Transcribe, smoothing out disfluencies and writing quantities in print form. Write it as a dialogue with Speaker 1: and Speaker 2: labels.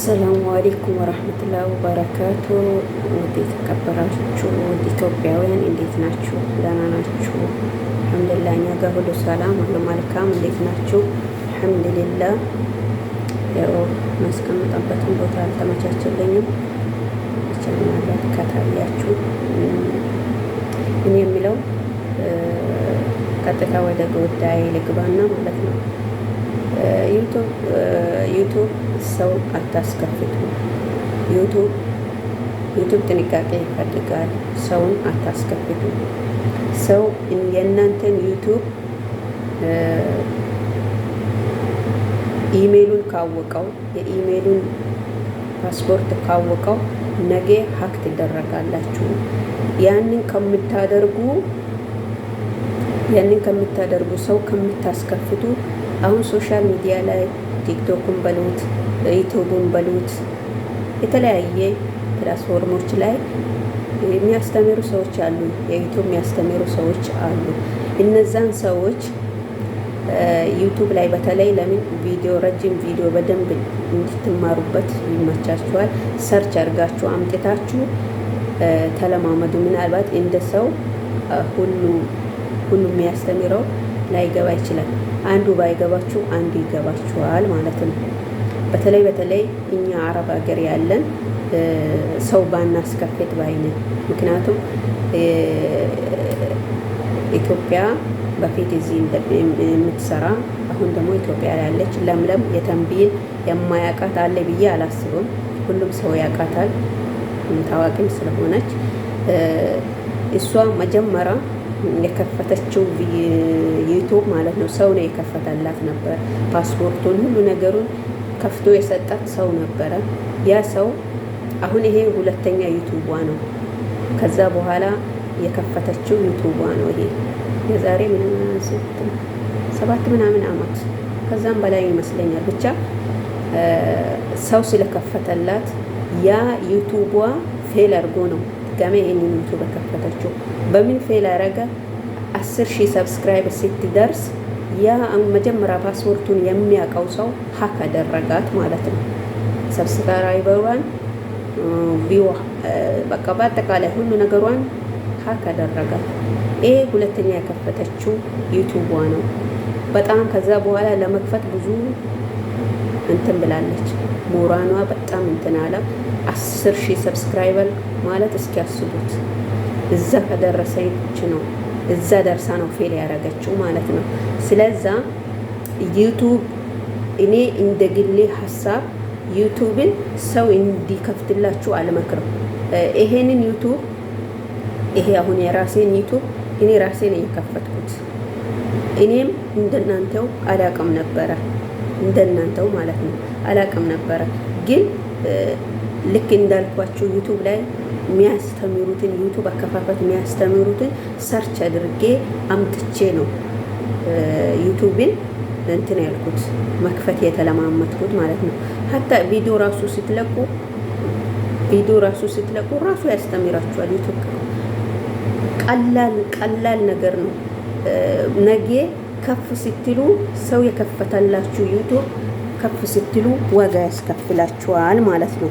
Speaker 1: السلام عليكم ورحمة الله وبركاته። ውድ የተከበራችሁ ውድ ኢትዮጵያውያን እንዴት ናችሁ? ደህና ናችሁ? الحمد لله እኛ ጋር ሁሉ ሰላም፣ ሁሉ መልካም። እንዴት ናችሁ? الحمد لله። ያው ማስቀመጥበትን ቦታ አልተመቻቸልኝም። ብቻ ምናልባት ከታያችሁ እኔ የሚለው ቀጥታ ወደ ጉዳይ ልግባና ማለት ነው። YouTube ሰው አታስከፍቱ። YouTube ጥንቃቄ ይፈልጋል። ሰውን አታስከፍቱ። ሰው የእናንተን YouTube ኢሜይሉን ካወቀው፣ የኢሜይሉን password ካወቀው ነገ hack ትደረጋላችሁ። ያንን ከምታደርጉ፣ ሰው ከምታስከፍቱ፣ አሁን social media ላይ TikTok ን በሉት፣ YouTube ን በሉት፣ የተለያየ platform ኦች ላይ የሚያስተምሩ ሰዎች አሉ። የ YouTube የሚያስተምሩ ሰዎች አሉ። እነዛን ሰዎች YouTube ላይ በተለይ ለምን ቪዲዮ፣ ረጅም ቪዲዮ በደንብ እንድትማሩበት ይመቻችኋል። Search አድርጋችሁ አምጥታችሁ ተለማመዱ። ምናልባት እንደ ሰው ሁሉ ሁሉ የሚያስተምረው ላይገባ ይችላል። አንዱ ባይገባችሁ አንዱ ይገባችኋል ማለት ነው። በተለይ በተለይ እኛ አረብ ሀገር ያለን ሰው ባናስከፍት ባይ ነኝ። ምክንያቱም ኢትዮጵያ በፊት እዚህ የምትሰራ፣ አሁን ደግሞ ኢትዮጵያ ያለች ለምለም የተንቢን የማያውቃት አለ ብዬ አላስብም። ሁሉም ሰው ያውቃታል፣ ታዋቂም ስለሆነች። እሷ መጀመሪያ የከፈተችው YouTube ማለት ነው፣ ሰው ነው የከፈተላት ነበር። Password ኡን ሁሉ ነገሩን ከፍቶ የሰጣት ሰው ነበረ። ያ ሰው አሁን ይሄ ሁለተኛ YouTube ዋ ነው። ከዛ በኋላ የከፈተችው YouTube ዋ ነው። ይሄ የዛሬ 7 ምናምን አመት ከዛም በላይ ይመስለኛል። ብቻ ሰው ስለከፈተላት ያ YouTube ዋ fail አድርጎ ነው ድጋሜ ይሄንን YouTube የከፈተችው። በምን fail አረገ? 10,000 subscribe ስትደርስ ያ መጀመሪያ password ኡን የሚያውቀው ሰው hack አደረጋት ማለት ነው። Subscriber ዋን፣ view፣ በቃ በአጠቃላይ ሁሉ ነገሯን hack አደረጋት። ይሄ ሁለተኛ የከፈተችው YouTube ዋ ነው። በጣም ከዛ በኋላ ለመክፈት ብዙ እንትን ብላለች። ሞራኗ በጣም እንትን አለ። 10,000 subscriber ማለት እስኪ ያስቡት። እዛ ከደረሰች ነው፣ እዛ ደርሳ ነው fail ያደረገችው ማለት ነው። ስለዛ YouTube እኔ እንደ ግሌ ሀሳብ YouTube ን ሰው እንዲከፍትላችሁ አልመክርም። ይሄንን YouTube፣ ይሄ አሁን የራሴን YouTube እኔ ራሴ ነኝ የከፈትኩት። እኔም እንደናንተው አላቅም ነበረ፣ እንደናንተው ማለት ነው፣ አላቅም ነበረ። ግን ልክ እንዳልኳችሁ YouTube ላይ የሚያስተምሩትን፣ YouTube አከፋፈት የሚያስተምሩትን search አድርጌ አምጥቼ ነው YouTube ን እንትን ያልኩት፣ መክፈት የተለማመድኩት ማለት ነው። حتى ቪዲዮ ራሱ ስትለቁ ራሱ ያስተምራችኋል። YouTube ቀላል ቀላል ነገር ነው። ነገ ከፍ ስትሉ ሰው የከፈተላችሁ YouTube ከፍ ስትሉ ዋጋ ያስከፍላችኋል ማለት ነው።